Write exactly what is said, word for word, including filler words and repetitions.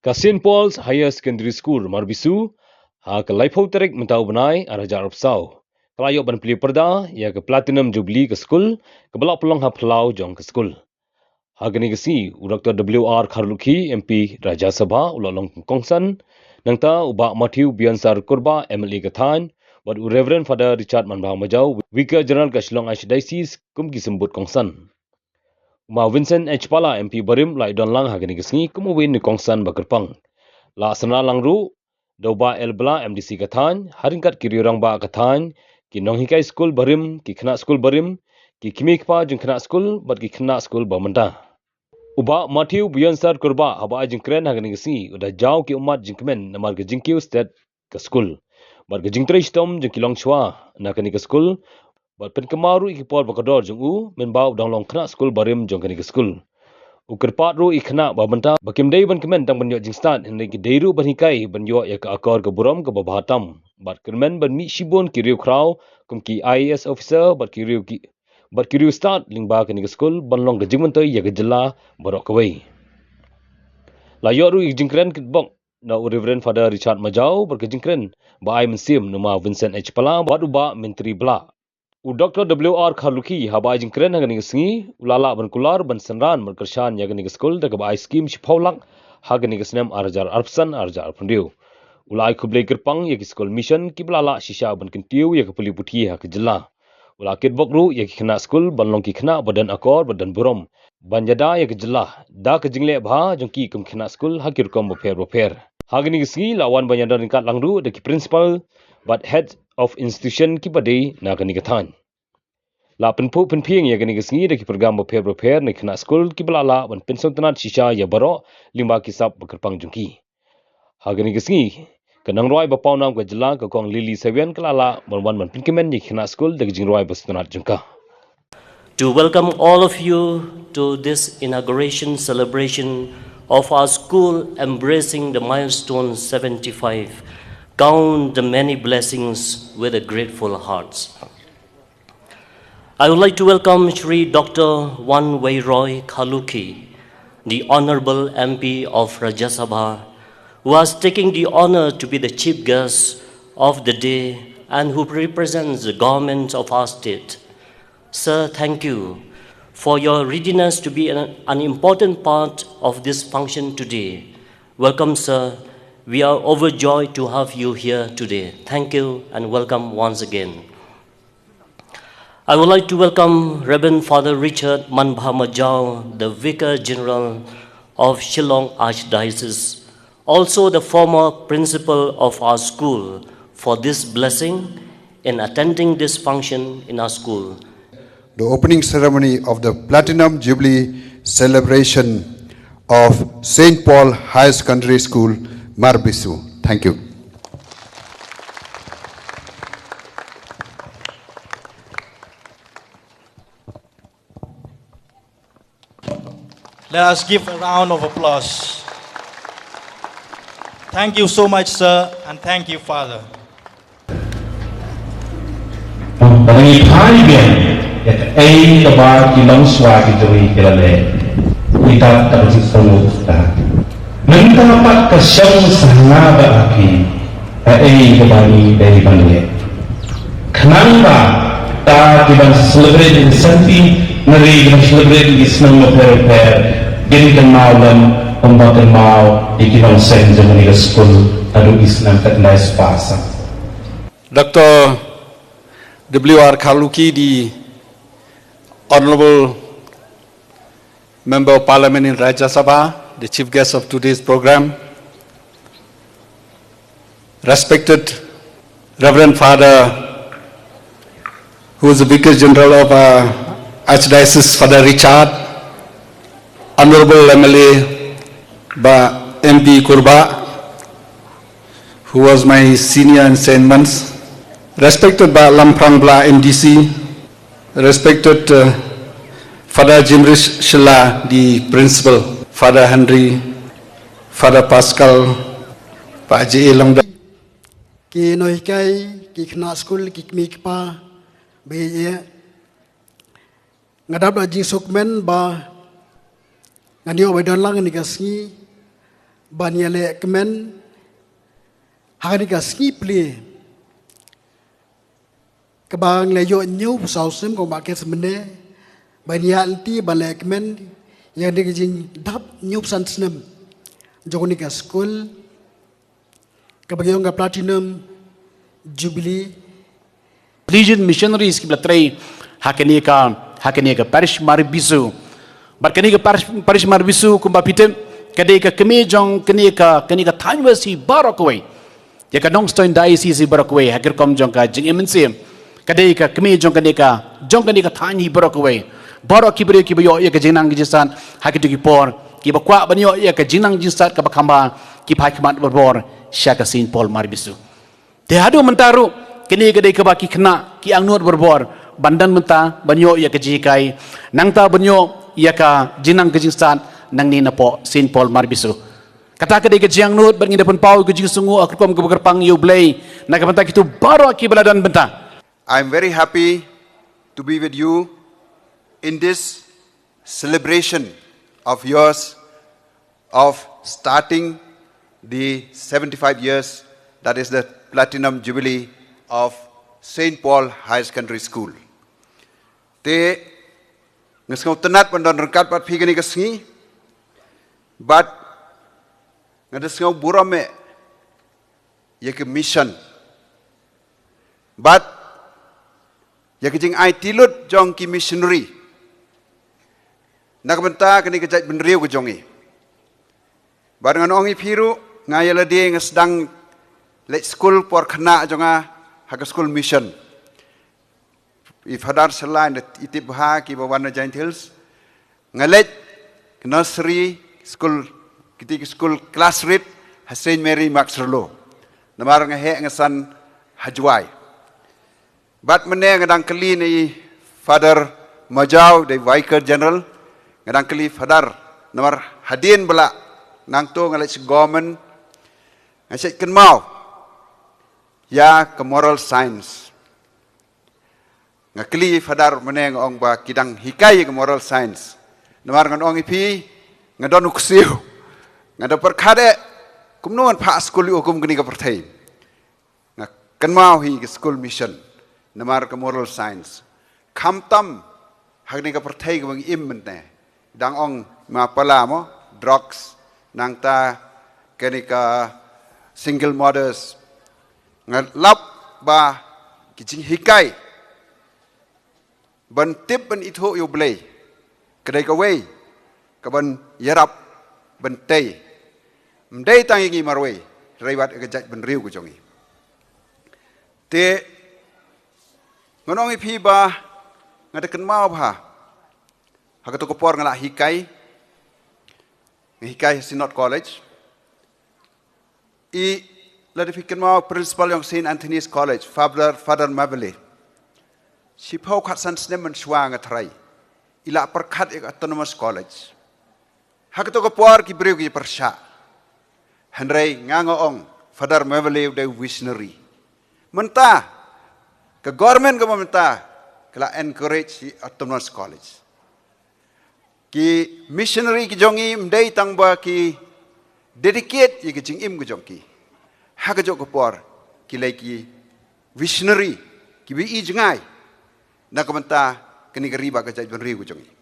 Ka Saint Paul's Higher Secondary School Marbisu, ha ka laiphew tarik mynta u bnai, ar hajar arphew saw, ka la ïoh ban plie pyrda ïa ka Platinum Jubilee ka skul, kaba la pynlong ha phyllaw jong ka skul. Ha kane ka sngi, u Doctor W R Kharlukhi, M P Rajya Sabha, u la long kongsan, nangta u Bah Matthew Bionsar Kurbah, M L A ka thaiñ, bad u Reverend Father Richard Manbha Majaw, Vicar General ka Shillong Archdiocese, kum ki symbud kongsan. U Ma Vincent H Pala, M P barim, la ïadon lang ha kane ka sngi kum uwei na ki kongsan ba kyrpang. La synran lang ruh da u Bah L Blah, M D C ka thaiñ, ha ryngkat ki riew rangbah ka thaiñ, ki nonghikai skul barim, ki khynnah skul barim, ki kmie kpa jong khynnah skul bad ki khynnah skul ba mynta. U Bah Matthew Bionsar Kurbah, haba ai jingkren ha kane ka sngi, u da jaw ki ummat jingkmen namar ka jingkiew stet ka skul bad ka jingtrei shitom jong ki longshuwa na kane ka skul, bad pynkynmaw ruh ïa ki por ba kordor jong u, mynba u dang long khynnah skul barim jong kane ka skul. U kyrpad ruh ïa ki khynnah ba mynta ba kim dei ban kmen tang ban ïoh jingstad, hynrei ki dei ruh ban hikai ban ïoh ïa ka akor ka burom kaba bha tam, bad kyrmen ban mih shibun ki riew khraw kum ki I A S officer bad ki riew ki, bad ki riew stad lyngba kane ka skul ban long ka jingmyntoi ïa ka jylla baroh kawei. La ïoh ruh ïa ka jingkren kitbok na u Reverend Father Richard Majaw bad ka jingkren ba ai mynsiem na u Ma Vincent H Pala bad u Bah Myntri Blah. U Doctor W R Kharlukhi, haba ai jingkren ha kane ka sngi, u la lah ban kular ban synran bad kyrshan ïa kane ka skul da kaba ai skim shiphew lak ha kane ka snem ar hajar arphew san ar hajar arphew hynriew. U la ai khublei kyrpang ïa ki skul mission kiba la lah shisha ban kyntiew ïa ka pule puthi ha ka jylla. U la kitbok ruh ïa ki khynnah skul ban long ki khynnah ba don akor ba don burom, ban ïada ïa ka jylla da ka jingleh bha jong ki kum ki khynnah skul ha ki rukom bapher bapher. Ha kane ka sngi la wan ban ïadon ryngkat lang ruh da ki principal bad head of institution kiba dei na kane ka thaiñ. La pynphuh pynphieng ïa kane ka sngi da ki program bapher bapher na ki khynnah skul kiba la lah ban pynsngewtynnat shisha ïa baroh lyngba ki sap ba kyrpang jong ki. Ha kane ka sngi, ka nongrwai ba pawnam ka jylla, ka Kong Lily Sawian, ka la lah ban wan ban pynkmen ïa ki khynnah skul da ka jingrwai ba sngewtynnat jong ka. To welcome all of you to this inauguration celebration of our school embracing the milestone seventy-five. Count the many blessings with a grateful heart. I would like to welcome Shri Doctor Wanweiroy Kharlukhi, the Honorable M P of Rajya Sabha, who has taken the honor to be the chief guest of the day and who represents the government of our state. Sir, thank you for your readiness to be an, an important part of this function today. Welcome, sir. We are overjoyed to have you here today. Thank you and welcome once again. I would like to welcome Reverend Father Richard Manbha Majau, the Vicar General of Shillong Archdiocese, also the former principal of our school, for this blessing in attending this function in our school. The opening ceremony of the Platinum Jubilee celebration of Saint Paul Higher Secondary School, Marbisu. Thank you. Let us give a round of applause. Thank you so much, sir, and thank you, Father. Ba ngi phai biang ïa kaei kaba ki longshuwa ki jong ngi ki la leh. Ki dap da ka jingsngew ka. Mynta pat ka shong sha nga bad ha phi kaei kaba ngi dei ban leh. Khnang ba kita kiban celebrate ïa ki santi nari, kiban celebrate ïa ki snem bapher bapher, kin kynmaw lem kumba kynmaw ïa ki nongseng jong kane ka skul haduh ki snem khatkhyndai spah san. Doctor W R Kharlukhi, the Honorable Member of Parliament in Rajya Sabha, the chief guest of today's program, respected Reverend Father, who is the Vicar General of our Archdiocese, Father Richard, Honorable M L A, Bah M P Kurbah, who was my senior in Saint Mun's, respected Bah Lamphrang Blah M D C, respected, uh, Father Jimrish Shylla, the principal, Father Henry, Father Pascal, Bah J A Longda. Ki nonghikai, ki khynnah skul, ki kmie ki kpa, ba ïeit. Nga dap da jingsuk men ba ngan ïoh ba don lang ha kane ka sngi Ban ïaleh kmen ha kane ka sngi plie kaba ngi la ïoh hynñiew phew saw snem, kong Bah Keth mynne, ban ïaid lynti ban leh kmen ïa kane ka jingdap hynñiew phew san snem jong kane ka skul kaba ngi ong ka Platinum Jubilee. Legion missionaries kiba la trei ha kane ka, ha kane ka parish Marbisu. Bad kane ka parish, parish Marbisu kumba phi tip, ka dei ka kmie jong kane ka, kane ka thaiñ West hi baroh kawei. Ïa ka Nongstoiñ Diocese hi baroh kawei ha ki rukom jong ka jingim mynsiem. Ka dei ka kmie jong kane ka, jong kane ka thaiñ hi baroh kawei. Baroh ki briew kiba ïoh ïa ka jingnang ka jingstad ha kito ki por, kiba kwah ban ïoh ïa ka jingnang jingstad kaba kham bha, ki phai khmat barabor sha ka Saint Paul Marbisu. Te haduh mynta ruh, kane ka dei kaba ki khynnah ki angnud barabor ban don mynta ban ïoh ïa ka jinghikai, nangta ban ïoh ïa ka jingnang ka jingstad nangne napoh Saint Paul Marbisu. Kata ka dei ka jingangnud bad ngi da pynpaw ka jingsngewnguh ha ka rukom kaba kyrpang ïa U Blei na ka bynta kito baroh kiba la don bynta. I'm very happy to be with you in this celebration of yours of starting the seventy-five years, that is the Platinum Jubilee of Saint Paul Higher Secondary School. Te nga sngewtynnat ban don ryngkat bad phi kane ka sngi, bad nga da sngew burom eh ïa ka mission, bad ïa ka jingaiti lut jong ki missionary na ka bynta kane ka jaitbynriew ka jong ngi. Bad ngan ong ïa phi ruh, nga ïa lade nga sdang leit skul por khynnah jong nga ha ka skul mission. I Father Shalai, i tip bha kiba wan na Jaintia Hills. Nga leit nursery school, kiti ki school class rit ha Saint Mary Max Relo. Namar nga heh nga san ha Jowai. Bad mynne nga dang kylli na i Father Majau, dei Vicar General, nga dang kylli Father, namar hadien ba la nangto nga leit sha government, nga shait kynmaw ïa ka moral science. Nga kylli Father mynne nga ong ba ki dang hikai ïa ka moral science. Namar ngan ong ïa phi, nga don u ksiew, nga da pyrkhat eh kumno ngan phah skul ïa u kum kane ka pyrthei. Nga kynmaw hi ka school mission namar ka moral science. Khamtam ha kane ka pyrthei kaba ngi im mynne, dang ong ma pala mo, drugs, nangta kane ka single mothers. Nga lap ba ki jinghikai ban tip ban ithuh ïa U Blei ka dei kawei kaban ïarap ban tei, ym dei tang ïa ngi marwei, hynrei wat ïa ka jaitbynriew ka jong ngi. Te ngan ong ïa phi ba nga da kynmaw bha, ha kato ka por nga la hikai, nga hikai ha Synod College. I, lada phi kynmaw, principal jong Saint Anthony's College, Father, Father Mavele, shiphew khatsan snem mynshuwa nga tharai i la pyrkhat ïa ka Autonomous College. Ha kato ka por ki briew ki pyrshah, hynrei nga, nga ong Father Mavele u dei u visionary. Mynta ka government kaba mynta ka la encourage ïa Autonomous College. Ki missionary ki jong ngi ym dei tang ba ki dedicate ïa ka jingim ka jong ki, ha kajuh ka por ki leh ki visionary, kiba i jngai na ka bynta kane ka ri bad ka jaitbynriew ka jong ngi.